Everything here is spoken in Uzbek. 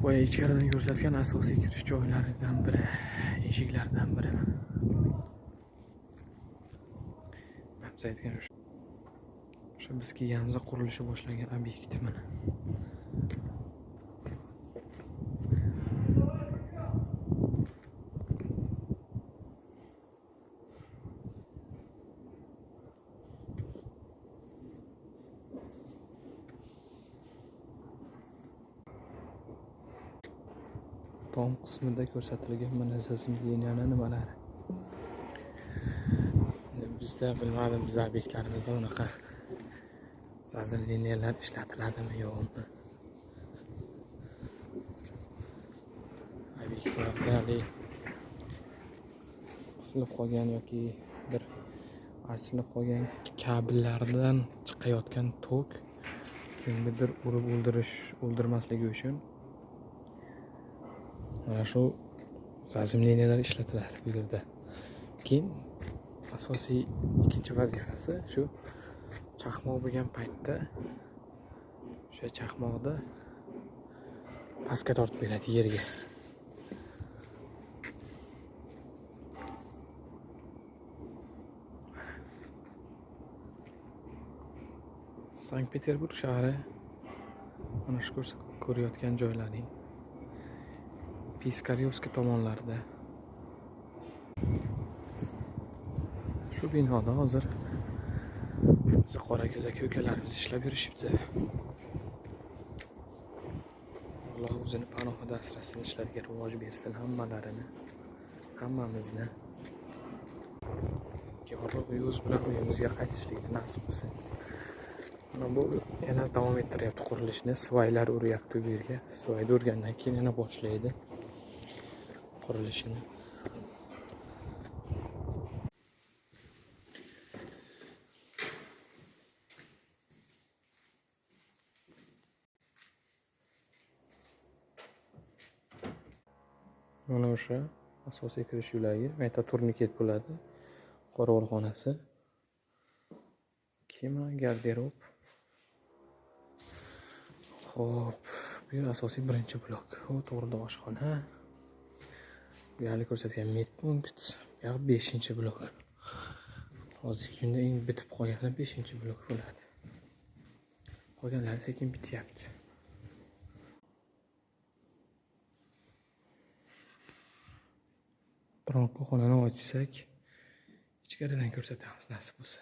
Boya ichkaridan ko'rsatgan asosiy kirish joylaridan biri, eshiklaridan biri. Biz aytgan o'sha biz kelganimizda qurilishi boshlangan obyekt mana. Tom qismida ko'rsatilgan mana zazimleniyani nimalari. Bizda bilmadim, biz obyektlarimizda unaqa zazimleniyalar ishlatiladimi yo'qmi? Obyektlarda hali qisilib qolgan yoki bir archilib qolgan kabellardan chiqayotgan tok kimnidir urib o'ldirmasligi uchun mana shu zazimleniyalar ishlatiladi bu yerda. Keyin asosiy ikkinchi vazifasi shu chaqmoq bo'lgan paytda o'sha chaqmoqda pastga tortib beradi yerga. Sankt-Peterburg shahri mana shu ko'rayotgan joylaring Piskaryovskiy tomonlarida. Shu binoda hozir bizni qorako'z aka ukalarimiz ishlab yurishibdi. Alloh o'zini panohida asrasin, ishlariga rivoj bersin hammalarini, hammamizni. Yorug' yuz bilan uyimizga qaytishlikni nasib qilsin. Mana bu yana davom ettiryapti qurilishni, svaylar uryapti bu yerga. Svayni urgandan keyin yana boshlaydi qurilishini. Mana o'sha asosiy kirish yo'lagi, bu yerda turniket bo'ladi, qorovulxonasi. Keyin mana garderob. Xo'p, bu yer asosiy birinchi blok. U to'g'rida oshxona. Bu yerda ko'rsatgan medpunkt, bu yoq 5-blok. Hozirgi kunda eng bitib qolgani 5-blok bo'ladi. Qolganlari sekin bityapti. Bironta xonani ochsak, ichkaridan ko'rsatamiz nasib bo'lsa.